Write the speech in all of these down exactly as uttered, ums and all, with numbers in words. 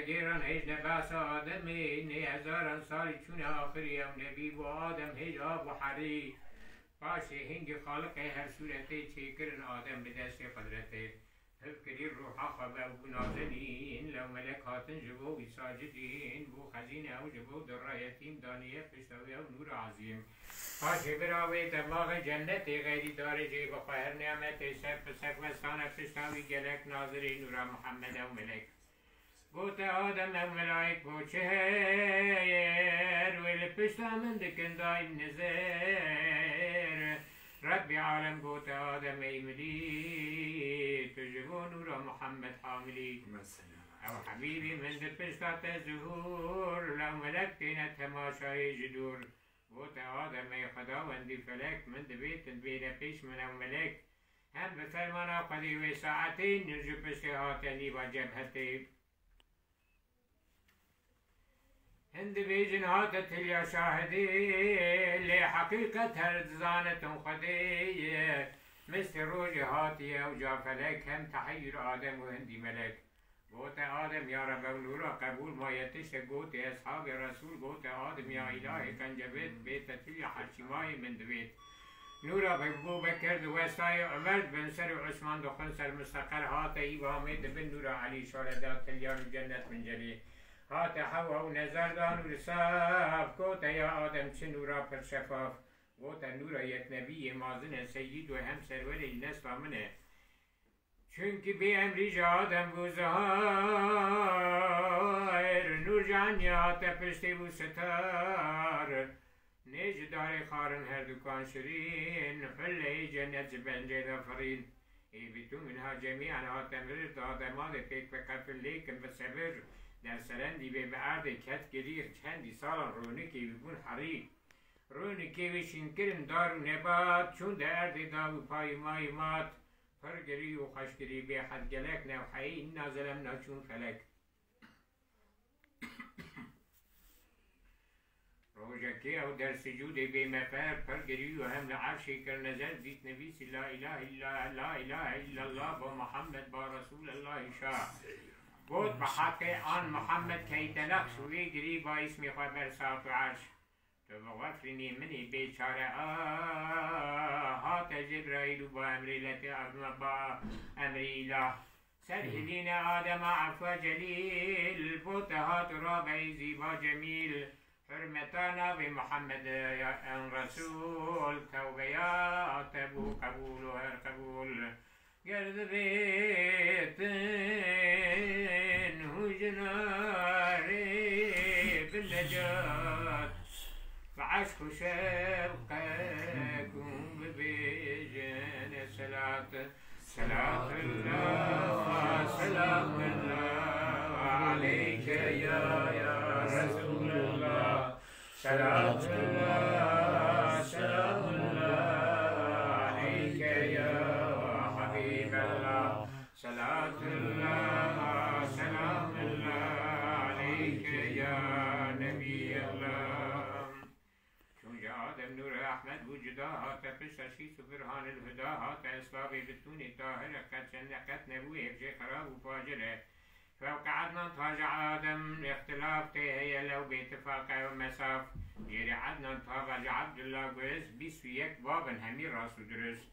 Gêran hêj ne behsa Ademê, nê hezaran salî çûne axirî ew nebî bû Adem hêj av û herî. Paşê hingî Xaliqê her sûretê çêkirin Adem bi destê qudretê. Hevkirî ruha xwe ve bû nazenîn, lew melek hatin ji bo wî sacidîn, bû xezîne ew ji bo dirra yetîm daniye pişta wî ew nûra ezîm. Paşê bira wê te baxê cennetê xeyrî darê jê bi xwe her niyametê ser pisek westane pişta wî gelek nazirî nûra Muhammed ew melek. Gote Adem ew melaîk bo çi heyr, wê li pişta min dikin daîm nizêr. Rebbî alem gote Adem ey milî, tu ji bo nûra Muhammed hamilî. Ew hebîbî min di pişta te zuhûr, lew melek têne temaşayê ji dûr. Gote Adem ey Xwedawendî felek, min divêtin bêne pêş min ew melek. Hem bi fermana Xwedê wê saetê nûr ji piştê hate nîva cebhetê. Hin dibêjin hate tilya şahidê, lê heqîqet her dizanetin Xwedê ye. Mistê rojê hatiye ew ca felek, hem teheyyûr Adem û hindî melek. Gote Adem ya Reb ew nûra qebûl ma ye tiştek gotê eshabê Resûl, gote Adem ya îlahê qencebêt bê te tilya herçî mayê min divêt. Nûra Ebû Bekir diwestayê Omer di bin serê Osman dixwin ser misteqer hate îbamê di bin nûra Elî şole da tilyan û cennet min celê. Hate hewa û nezar da nûr saf, gote ya Adem çi nûra pir şefaf. Gote nûra yeknebiyê mazin e seyîd û hem serwerê nesla min e. Çunkî bê emrî ji Adem bû zahir, nûr ji Enyê hate piştê bû sitar. Nê ji darê xarin herdukan şirîn, hulleyê cennet ji bencê de firîn. Ê bi tu min ha cemîan hate mirir, da demalê pêk bi qefil lêkin bi sebir. Der serendî bê bi erdê ket girî, çendî salan rûnikê wî bûn herî. Rûnikê wî şînkirin dar û nebat, çûn di erdê da bû payî mayî mat. Pir girî û xweşgirî bêhed gelek newheyî, îna zelem naçûn felek. Rojekê ew der sicûdê bê mefer, pir girî û hem li erşê kir nezer, dît nivîsî la îlahe îlla, la îlahe îllallah ba Muhammed ba Resûlellahî şa. Got bi heqê an Muhammed keyte nexş û wê girî ba îsmê xwe ber saet û erş. Tu bixwefrînî min î bêçare a. Hate Cebraîl û ba emrê letê evme ba emrê îlah. Ser hilîne Adema efwa celîl, bo te hat û rabeyî zîba cemîl. Hurmeta navê Muhammed ya en Resûl, tewbeya te bû qebûl û her qebûl. Ger divêtin hûjnarê bi necat, bi eşq û şewqek hûn bibêjin selat. Selatullah, selamullah aleyke ya, ya Resulallah. Selatullah, selamullah aleyke ya Habiballah. Selatullah, selamullah aleyke ya Nebiyallah. Çûn ji Adem nûrê Ehmed bû cuda, hate pişta şîs û birhanil huda, hate esbabê bitûnê tahir e, qet çend e qet nebû hêv jê xerab û facir e. Fewqe Ednan ta ji Adem îxtilaf tê heye, lew bêtifaq e ew mesaf. Jêrê Ednan tava ji Ebdullah guhist, bîst û yek bab in hemî rast û dirust.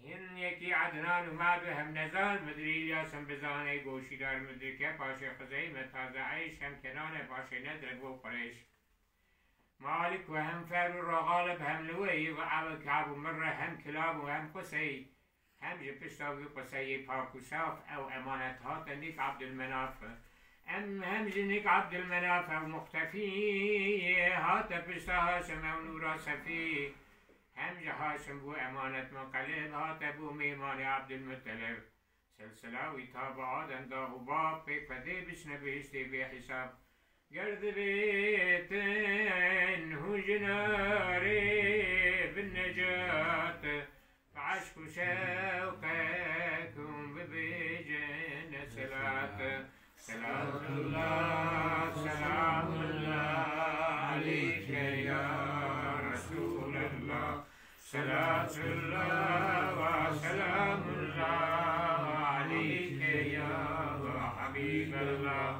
Hin yekî Ednan û Mad û hem nezar midir Îlyas in bizanê goşîdar midir ke paşê Xuzeyme taze Eyş hem Kenan e paşê Nedre bo Qureyş. Malik û hem Fer û Rogalib hem Liweyî û Ew Kab û Mirre hem Kilab û hem Qusey. Hem ji pişta wî Quseyê pak û saf ew emanet hate nîk Abdulmenaf. Em hem ji nîk Abdulmenaf ew muxtefî hate pişta Haşim ew nûra sefî. Hem ji Haşim bû emanet munqelib hate bû mêmanê Abdulmutelib. Silsila wî ta bi Adem da û bab pêk pedê biçine bihiştê bê hesab. Ger divêtin hûn ji narê bin necat, bi eşq û şewqek hûn bibêjin selat. Selatullah, selamullah aleyke ya Resulallah. Selatullah ve selamullah aleyke ya Habiballah.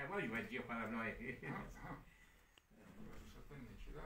Ev jî wecihê xwe re nayê. Şetin Nêçîra.